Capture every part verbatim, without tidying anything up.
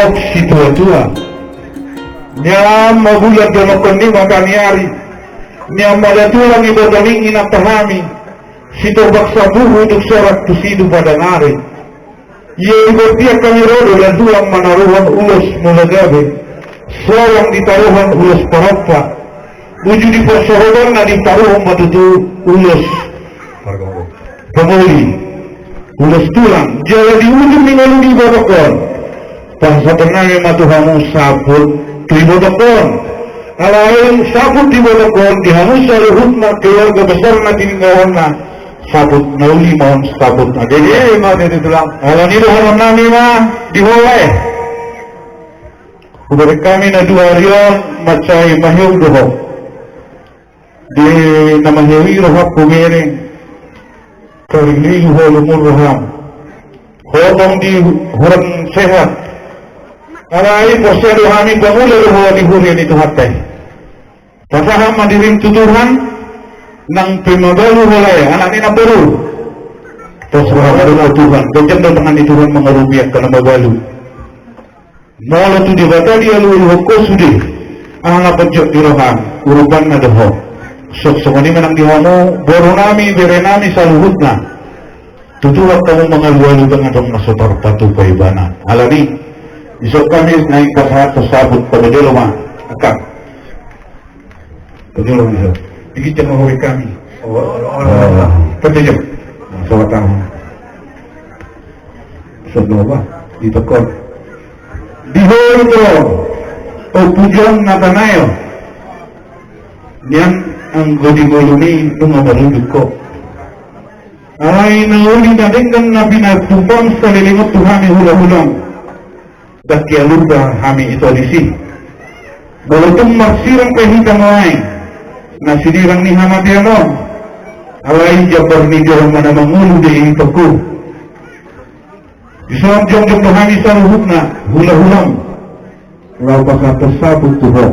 Situa-tua. Nian ma bulan, didok ni mata ni ari. Nian ma datulang, iboto ni inanta hami. Sitombak sabuhu duk sorak tu situ padang ari. Ia di bortian hami ro do, datulang manaruhon ulos mula gabe. Solang ditaruhon ulos parompa. Uju di parsohotonna ditaruhon ma tutu ulos pangoli, ulos tulang. Jala di ujung ni ngolu ni ibotohon, pasahaton nami ma tu hamu saput tu ibotohon. Alai saput tu ibotohon, di hamu saluhutna keluarga besarna, tininggalhonna saput na uli ma on, saput na denggan. Ima tutu, tulang. Alani i dohonon nami ma di ho lae. Hubereng hami na dua ari on mansai maheu do ho. Di na maheu i roham hubereng, tarlilu ho, lumur roham. Ho tong di hurang sehat. Alai porsea do hami, pamula do ho di huria ni Tuhanta i. Pasahat ma dirim tu Tuhan, nang pe mabalu ho lae, anak ni namboru. Pasrah ma tu Tuhan, ganjang do tangan ni Tuhan mangarupi angka na mabalu. Molo tu Debata dialualuhon ho sude, aha na ponjot ni roham, urupanna do ho. Songon i ma nang di hamu, boru nami, bere nami saluhutna. Tu Tuhan hamu mangalualu, nang adong na so tarpatupa ibana. Alani i, dison hami naeng pasahat saput, pajolo ma. Angka. Pajolo ma dison. Dikit jama hori hami. Oh, oh, oh. Pajolo. Selamat tahun. Songon i ma, ditokkon. Di ho do, o pujon Natanael. Nian anggo di ngolumi nunga marudut ho. Alai na uli na denggan na pinatupaon saleleng on tu hami hulahulam, ndang hialurda hami ito disi. Molo tung marsirang pe hita nuaeng, na sinirang ni hamatean on, alai jambar ni jolma na mangolu do i, itongku. Dison jongjong do hami saluhutna hulahulam laho pasahathon saput tu ho.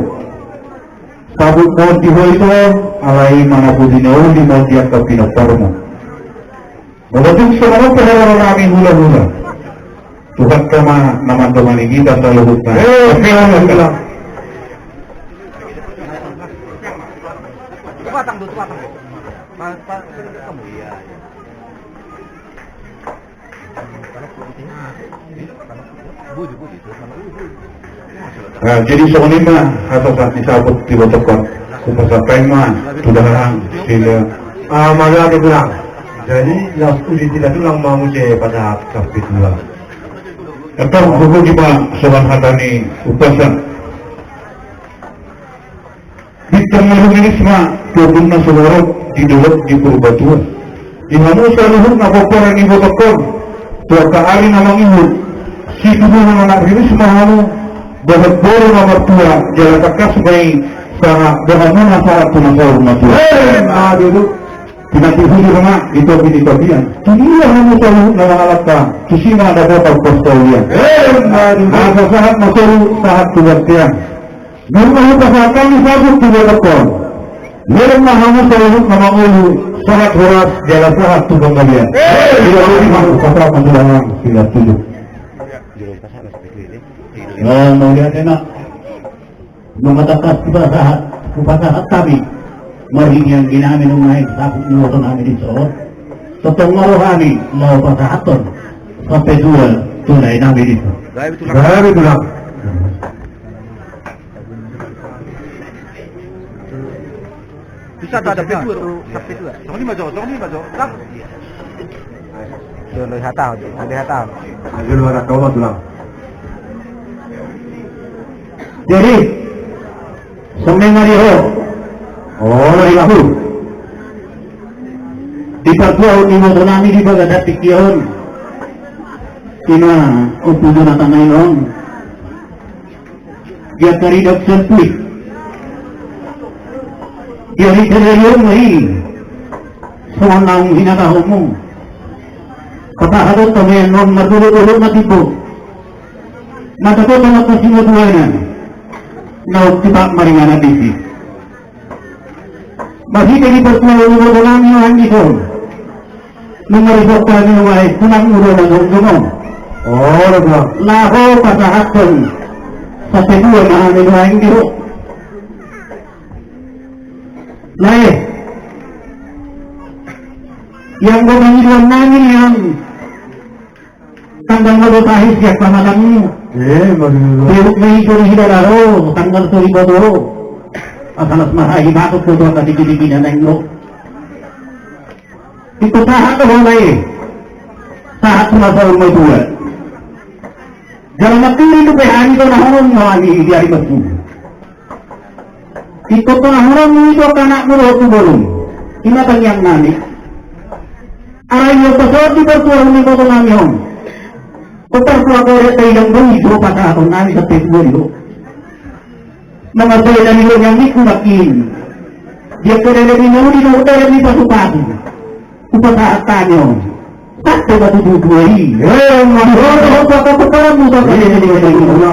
Saput ma on di ho ito, alai manaputi na uli ma on di angka pinomparmu. Molo tung songon on pe haroro nami hulahula, Tuhanta ma na mandongani hita saluhutna. Eh, oke, oke. Tupatang do, tupatang do. Pa, pa, pa, iya, iya. Nah, jadi songon i ma hata sahat ni saput di ibotohon. Hupasahat hami ma tu dahahang, sila. Ah, mauliate tulang. Jadi laos uli sila tulang ma muse pasahat sahat tu tulang. Antong huboto ma songon hata ni umpasa. Bintang na rumiris ma tu ombun na so borok di dolok ni Purbatua. Di hamu saluhutna pomparan ni ibotohon, tu angka ari na mangihut, situbuhon anak riris ma hamu, dohot boru na martua, jala tangkas ma i sahat dohononmuna sahat tu na saur matua. Emma tutu. Pinantikhon i ma di topi ni tapian. Tudia hamu saluhutna mangalangka, tusi ma dapotan parsaulian. Emma tutu. Asa sahat ma solu sahat tu bontean. Nunga hupasahat hami saput tu ibotohon. Leleng ma hamu saluhutna mangolu, sahat horas jala sahat tu panggabean. Emma tutu. Sila uli ma hupasahat ma tu dahahang, sila tujuh. Ya, mauliate ma. Nunga tangkas hupasahat, hupasahat hami marnini anggi nami, nunga naeng saput ni iboto nami dison. Tongtong ma ro hami laho pasahathon sampe tua tu lae nami dison. Gabe tulang. Bisa tak ada P dua, tuh, sampai dua. Songon i ma jo, songon i ma jo. Lah. Jolo hata, jolo hata. Jolo hata, kau mah tulang. Jadi, songon i ma di ho. Oh, dari aku. Di partua ni iboto nami di bagasan tingki on. Ima, Ompu Jonatan Nainggolan. Dia kari dok sempit. Dia di sadari on ma i. Songon naung hinatahonmu. Pasahaton tamian on mardohot-dohot na timbo. Mata kota na pasingotuanan. Naung tipak maringanan disi. Marhite di partua ni iboto nami on dison. Nunga risok hami nuaeng, unang mura na jongjong on. Olo, Tulang. Laho pasahathon. Sapetua ma hami nuaeng di ho. Lae. Ianggo pangidoan nami nian. Tanggal ngolu tahi siap pamatangmu. Eh, baru. Beruk mei suri hidara ro, tanggal suri baru. Asalas marhahi batuk tu angka diki-diki na naeng ro. Ingkon sahat do ho, Lae. Sahat tu na saur matua. Jala manturi tu pe hami do na honon nami di ari minggu. Ingkon tu na honon ni do angka anakmu dohot tu bolum. I ma tangiang nami. Alai ia pasahat di partuaon ni boto nami on. Pasahat tu angka odet taidang do i do pasahaton nami sapetua di ho. Mangatai dari lo nyamik kumakin. Dia ke dari ni naudi lo dari ni pasu-pasu. Kupasahat tangiang. Sahat tu batu tutu i. Eh, ma. Ro, ro, ro, ro, ro, ro, ro.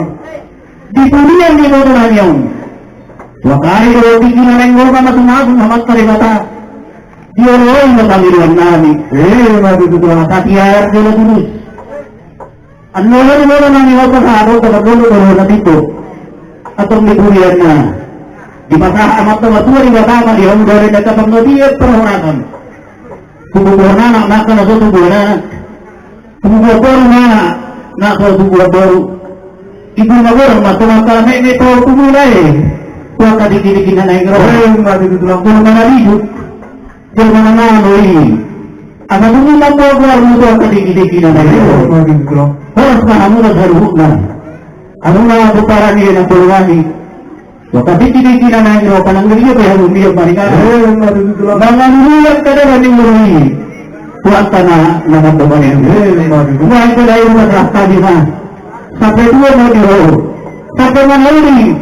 Di tulian ni boto nami on. Dua kali do tinggi na naeng ro ma masu-masu na mata Debata. Dioloi ma pangidoan nami. Eh, ma tutu, Tulang. Satiar jolo tulus. Annon do molo nami hot on haro tagadolo do na pinto. Antong di bulianna. Dipasahat Amanta Matua Debata ma di hamu dohot na tapang na di parhorasan. Tubuan anak maka na so tubuan anak. Tubuan boru ma na so tubuan boru. Ibu na boru ma so maka na meme to tubuan ae. Tua kadiki-diki na naeng ro. Eh, ma tutu, Tulang. Boru ma na bijut. Dia mana-mana i. Apa dulu mampu aku harus mutu angka diki-diki na tadi. Horas ma hamu na saluhutna. Hamu na pomparan i na polwani. Angka diki-diki na naeng ro pananggaria pe hamu dia maringan. Manganulian kada bani murui. Kuat tanah na mampu panen. Wah, itu dari rumah tadi mah. Sapetua ma di ho. Sape ma na uli.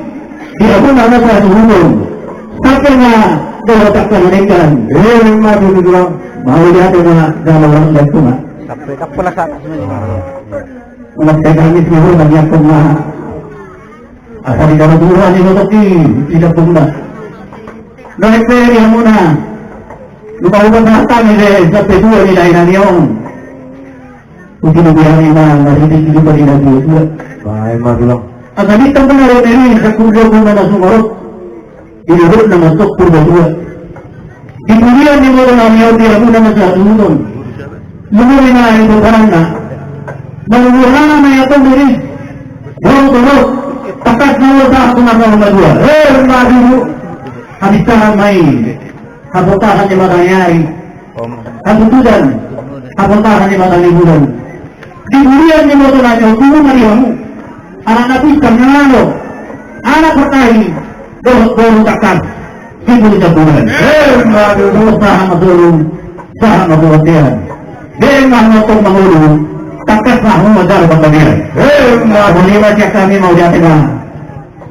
Di hamu na masa suhudon. Sape ma dohot angka na denggan. Eh, ma tutu, Tulang. Mauliate ma jala horas ma. Sape kapola sa. Ulas tega ni suhudon yang kena. Asa di dalam dua ni lotok i. Tidak pun dah. Dohot pe di hamu na. Lupa-lupa sahat hami be sapetua ni lae nami on. Uti na biar ima na ridi di lupa di na dua dua. Bae ma, Tulang. Asa bintang benar ini sakur dua guna na sumorot. Di luhut na masuk purba dua. Di bulian ni boto nami on di hamu na masa suhudon. Lumuri na i boto nami na. Manunggu hana na i atong diri. Boru tolo. Takas na ulo sahat tu na saur matua. Eh, ma tutu. Habis tahan ma i. Hapotahan ni mata ni ari. Hatutudan. Hapotahan ni mata ni bulan. Di bulian ni boto nami on tubu ma di hamu. Anak na pisang na ngalo. Anak partahi. Dohot boru takas. Di bulu jabulan. Eh, ma tutu. Sahat ma solu. Sahat ma bontean. Denggan ma tong mangolu. Takas ma hamu ma jalo panggabean. Eh, ma tutu. Mauliate ma sian hami, mauliate ma.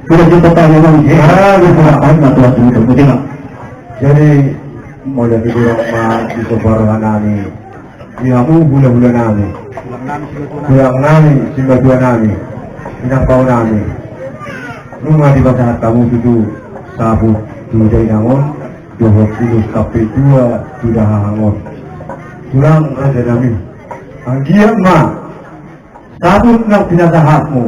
Sudah jumpa kami, Bang. Ah, lupa. Baik, Bang, Tuhan, jumpa. Jadi, mauliate ma di sobar roha nami. Di hamu hula-hula nami. Tulang nami, simatua nami. Inang pau nami. Nunga dipasahat hamu tutu saput tu dainang on. Dohot ulos sapetua tu dahahang on. Tulang raja nami. Anggiat ma. Saput nang pinasahatmu.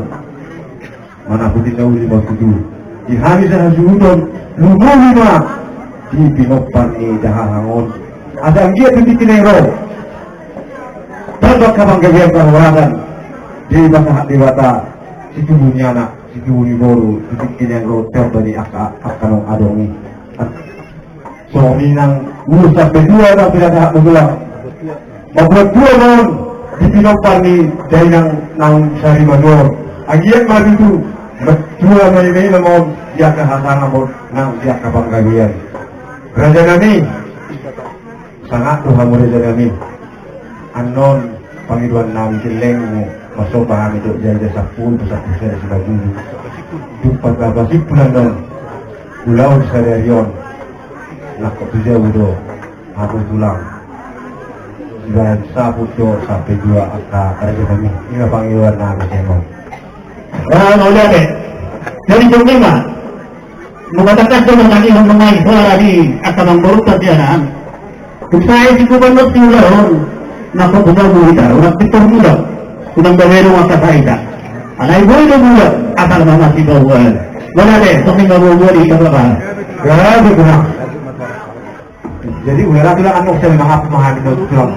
Mana pun di nauli ma tutu. Di hami sahasuhuton, lumuli ma. Di pinompar ni dahahang on. Asa anggiat tu tingki na i ro. Tamba angka panggabean parhorasan. Dipasahat Debata. Situbu ni anak, situbu ni boru, tu tingki na i ro, tamba ni angka, angka naung adong i. Songon i nang ulos sapetua na pinasahat ma, Tulang. Mambuat tua ma on di pinompar ni dainang naung sari matua on. Anggiat ma tutu, tua ma i ma on di angka hasangapon nang di angka panggabean. Raja nami, sangap do hamu raja nami. Annon pangidoan nami gellengmu, marsomba hami dohot jaja sampulu, sampulu sada simanjujung. Dung patapasimpul annon ulaon sadari on. Nangkok tu jabu do hamu, Tulang. Sibahen saput do sapetua angka raja nami. I ma pangidoan nami sian on. Mauliate. Jadi jom i ma. Mangatakan jolo tadi on, nunga i suara di angka namboru tadi, anak. Tung sae si kuban do siulahon. Nangkok tu jabu hita, unang pintor muda. Unang bale do mangkatai hita. Alai boi do buat asal ma masipaboa. Molo ale songon i ma boaboa di hita bapa. Gabe kurang. Jadi gue rasa lah anu saya mangap mahal do tulang.